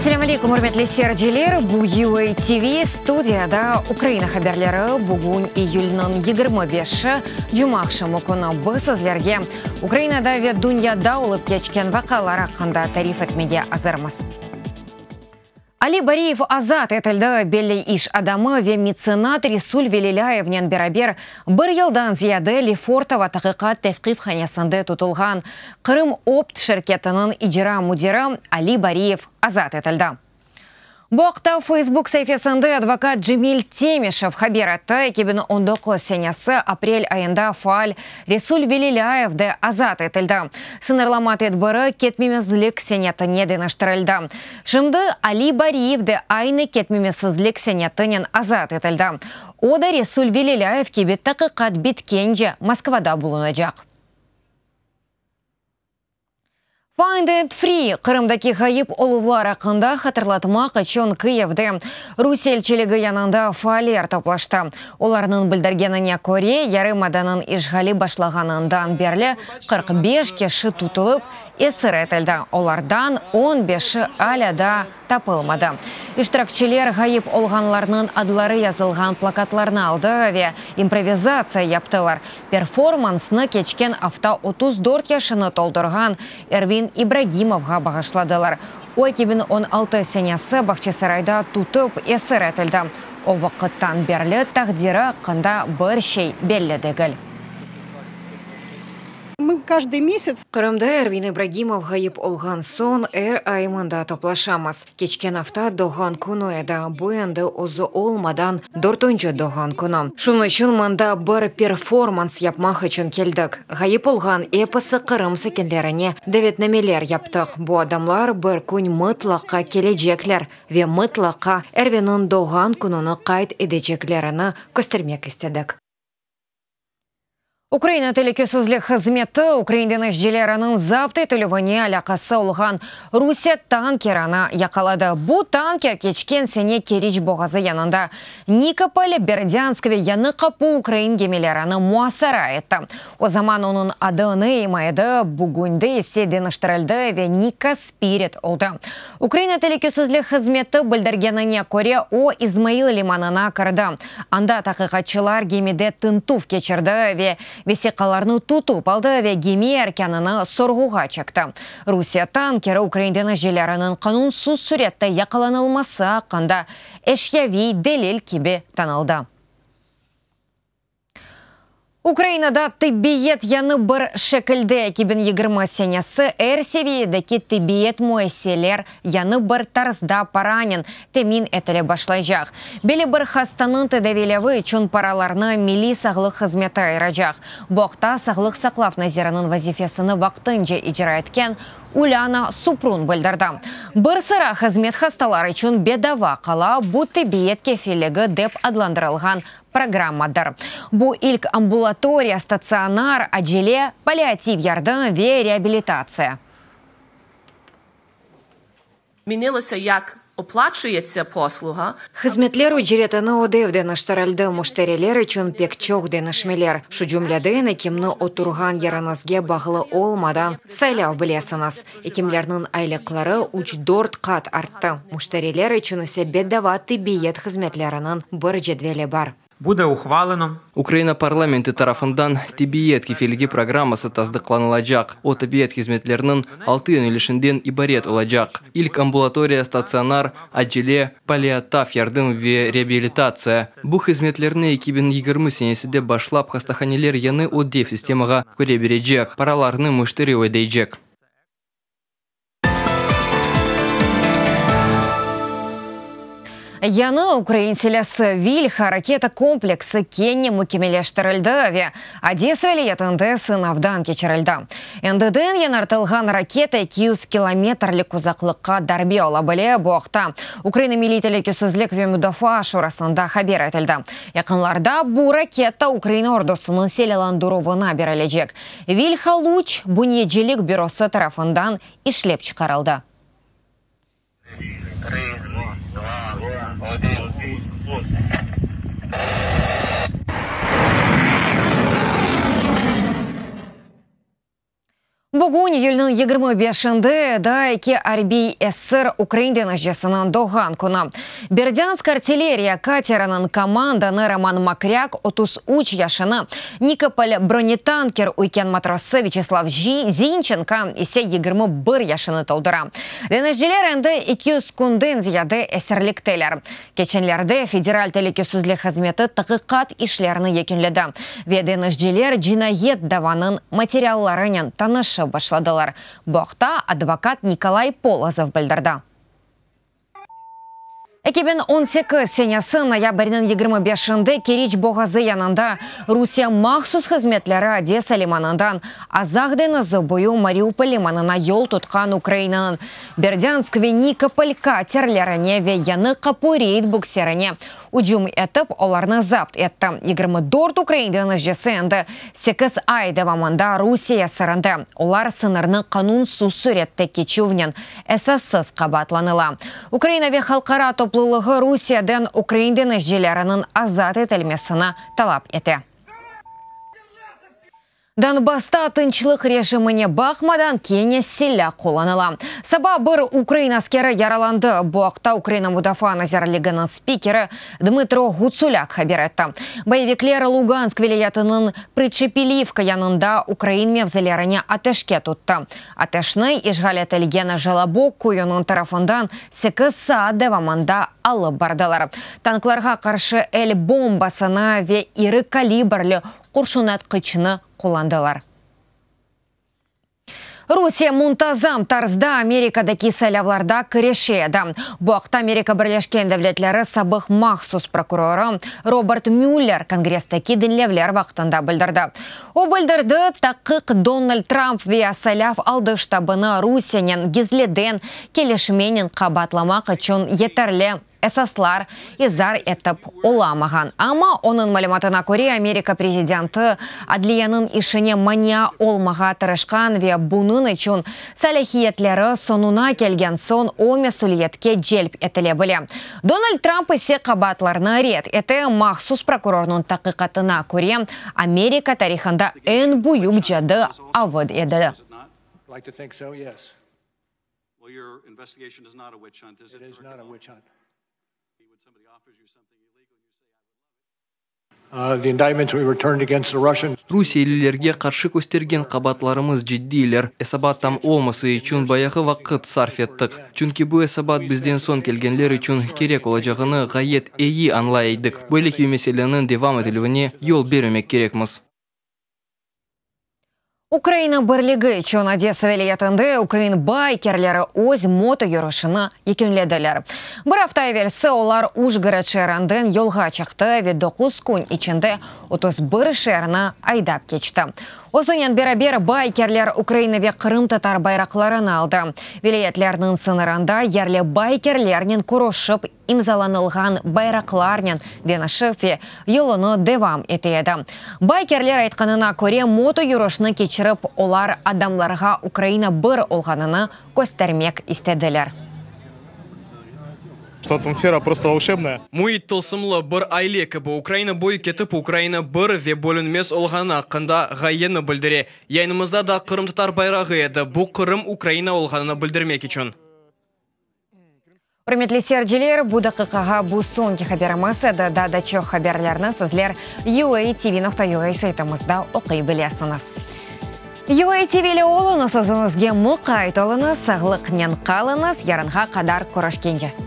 Selâm aleykum, ürmetli seyirciler! Bu UA TV, studiyada Ukraina haberleri. Bugün iyülniñ 25-i, cumaaqşamı künü. Biz sizlerge Ukrainada ve dünyada olıp keçken vaqialar aqqında tarif etmege azırmız. Ali Bariyev azat etildi, belli iş adamı ve metsenat Resul Velilâyevnen beraber bir yıldan ziyade Lefortovo taqiqat tevqifhanesinde tutulğan KrımOpt şirketiniñ icra müdiri Ali Bariyev azat etildi. Bu aqta Facebook saifesinde advokat Cemil Temişev haber etti. 2019 senesi aprel ayında faal Resul Velilâyev de azat etildi. Sıñırlama tedbiri ketmemezlik senetine deñiştirildi. Şimdi Ali Bariyev de aynı ketmemesizlik senetinen azat etildi. O da Resul Velilâyev kibi taqiqat bitkence Moskvada bulunacaq. Find and Free, Qırımdaki ğayıp oluvlar aqqında hatırlatmaq içün Kıyivde Rusiye elçiligi yanında faaller toplaştı. Olarnıñ bildirgenine köre, yarımadanıñ işğali başlağanından berli 45 kişi tutulıp, esir etildi, olardan on beşi alâ daa tapılmadı. İştirakçiler ğayıp olğanlarnıñ adları yazılğan plakatlarnı aldı ve improvizatsiya yaptılar. Performansnı keçken afta 34 yaşını toldurğan Ervin İbragimovğa bağışladılar. O, 2016 senesi Bağçasarayda tutıp esir etildi. O vaqıttan berli taqdiri aqqında bir şey belli degil. Qırımda Ervin İbragimov ğayıp olğan soñ er ay mında toplaşamız. Keçken afta doğğan künü edi, bu endi özü olmadan dörtünci doğğan künü. Şunıñ içün mında bir performans yapmaq içün keldik. Ğayıp olğan episi Qırım sakinlerine davetnameler yaptıq, bu adamlar bir kün mıtlaqa kelecekler ve mıtlaqa Ervinniñ doğğan kününi qayd edeceklerini köstermek istedik. Ukraina telükesizlik hızmeti ukrain deñizcileriniñ zapt etilüvine alâqası olğan Rusiye tankerini yaqaladı. Bu tanker keçken sene Keriç boğazı yanında Nikopol, Berdânsk ve Yañı Qapu ukrain gemilerini muasara etti. O zaman onıñ adı Neyma edi, bugünde ise deñiştirildi ve Nika Spirit oldı. Ukraina telükesizlik hızmeti bildirgenine köre, o, İzmail limanına kirdi. Anda taqiqatçılar gemide tintüv keçirdi ve vesiqalarnı tutıp aldı ve gemi erkânını sorğuğa çekti. Rusiye tankeri ukrain deñizcileriniñ qanunsız sürette yaqalanılması aqqında eşyaviy delil kibi tanıldı. Ukrainada tibbiyet yañı bir şekilde 2020 senesi er seviyedeki tibbiyet müessiseler yañı bir tarzda paranen temin etile başlaycaq. Belli bir hastanıñ tedaviylevi içün paralarnı Milliy sağlıq hızmeti ayıracaq. Bu aqta Sağlıq saqlav naziriniñ vazifesini vaqtınca icra etken Ulâna Suprun bildirdi. Bir sıra hızmet hastalar içün bedava qala, bu tibbiyet kefilligi dep adlandırılğan programmadır. Bu ilk ambulatoriya, statsionar, acele, palliativ yardım ve reabilitatsiya. Zmінилося, як оплачується послуга. Hızmetler ücretini ödev deñiştirildi, müşteriler içün pek çoq deñişmeler, şu cümleden ekimni oturğan yeriñizge bağlı olmadan saylav bilesiñiz. Ekimlerniñ aylıqları üç-dört qat arttı, müşteriler içün ise bedava tibbiyet hızmetleriniñ bir cedveli bar. Bude uhvaleno. Ukraina parlamenti tarafından Tibbiyet kefilligi programması tasdıqlanılacaq, o tibbiyet hizmetleriniñ altı yönelişinden ibaret olacaq, ilk ambulatoriya, statsionar, acele, palliatav yardım ve reabilitatsiya. Bu hizmetlerni 2020 seneside başlap hastahaneler yañı ödev sistemağa köre berecek, paralarnı müşteri ödeycek. Yañı ukrain silâsı Vilha raketa kompleksi kene mükemmeleştirildi ve Odesa vilâyetinde sınavdan keçirildi. Endiden yañartılğan raketa 200 kilometrlik uzaqlıqqa darbe ola bile, bu aqta Ukraina Milliy telükesizlik ve mudafaa şurasında haber etildi. Yaqınlarda bu raketa Ukraina ordusınıñ silâlandıruvına berilecek. Vilha Luç bünyecilik bürosı tarafından işlep çıqarıldı. Bugün. Bugün, iyülniñ 25-inde, daa eki arbiy esir ukrain deñizcisiniñ doğğan künü. Berdânsk artilleriya kateriniñ komandanı Roman Mokrâk 33 yaşını, Nikopol bronetanker üyken matrosı Vyaçeslav Zinçenko ise 21 yaşını toldura. Deñizciler endi 200 künden ziyade esirlikteler. Keçenlerde Federal telükesizlik hızmeti taqiqat işlerini yekünledi ve deñizciler cinayet davanıñ materiallarınen tanışıp başladılar. Bu aqta advokat Nikolay Polozov bildirdi. 2018 senesi noyabrniñ 25-inde Keriç boğazı yanında Rusiye mahsus hızmetleri Odesa limanından Azaq deñizi boyu Mariupol limanına yol tutqan Ukrainanıñ Berdânsk ve Nikopol katerlerine ve Yañı Qapu reyd bukserine ücüm etip, olarnı zapt etti. 24 ukrain deñizcisi endi sekiz ay devamında Rusiye esirinde. Olar sıñırnı qanunsız sürette keçüvnen esassız qabaatlanıla. Ukraina ve halqara toplulığı Rusiyeden ukrain deñizcileriniñ azat etilmesini talap ete. Donbassta tınçlıq rejimine baqmadan kene silâ qullanıla. Saba bir ukrain askeri yaralandı. Bu aqta Ukraina Mudafaa nazirliginiñ spikeri Dmıtro Ğutsulâk haber etti. Boyevikler Lugansk vilâyetiniñ Prıçepilivka yanında ukrain mevzilerine ateşke tuttı. Ateşni işğal etilgen Jalabok köyüniñ tarafından sekiz saat devamında alıp bardılar. Tanklarğa qarşı el bombasını ve iri kalibrli qurşunatqıçnı qullandılar. Rusiye muntazam tarzda Amerikadaki saylavlarda kireşe edi. Bu aqta Amerika Birleşken Devletleri sabıq mahsus prokurorı Robert Müller Kongressteki diñlevler vaqtında bildirdi. O bildirdi, taqiq Donald Trump ve saylav aldı ştabını Rusiyenen gizliden kelişmenen qabaatlamaq içün yeterli esaslar izar etip olamağan. Amma, onıñ malümatına köre, Amerika prezidenti adliyeniñ işine mania olmağa tırışqan ve bunıñ içün salâhiyetleri soñuna kelgen soñ o mesüliyetke celp etile bile. Donald Trump ise qabaatlarnı red ete, mahsus prokurornıñ taqiqatına köre, Amerika tarihında eñ büyük cadı avı edi. Well, your investigation is not a witch hunt, is it? It is not a witch hunt. When somebody offers you something illegal, you say, I would love it. The indictments we returned against the Russians. Rusiyelilerge qarşı köstergen qabaatlarımız ciddiyler. Esabat tam olması içün bayağı vaqıt sarf ettik. Çünki bu esabat bizden soñ kelgenler içün kerek olacağını ğayet eyi añlay edik. Böyle kibi meseleniñ devam etilüvine yol bermemek kerekmiz. Ukraina birligi içün Odesa vilâyetinde ukrain baykerleri öz moto yürüşini yekünlediler. Bir afta evelsi olar Ujgorod şeerinden yolğa çıqtı ve doquz kün içinde 31 şeerni aydap keçti. Özünen beraber baykerler Ukraina ve qırımtatar bayraqlarını aldı. Vilâyetlerniñ sıñırında yerli baykerlernen körüşip, imzalanılğan bayraqlarnen deñişip ve yolunı devam ete edi. Baykerler aytqanına köre, moto yürüşni keçirip, olar adamlarğa Ukraina bir olğanını köstermek istediler. Что atmosfera prosto volşebnaya. Müit tılsımlı, bir aile kibi Ukraina boyu ketip, Ukraina bir ve bölünmez olğanı aqqında ğayeni bildire. Yayınımızda da qırımtatar bayrağı edi, bu Qırım Ukraina olğanını bildirmek içün. Ürmetli seyirciler, bu daqiqağa bu soñki haberimiz edi. Daa da çoq haberlerni sizler UATV.UA saytımızda oquy bilesiñiz. UATV ile oluñız, özüñizge muqayt oluñız, sağlıqnen qalıñız, yarınğa qadar körüşkence.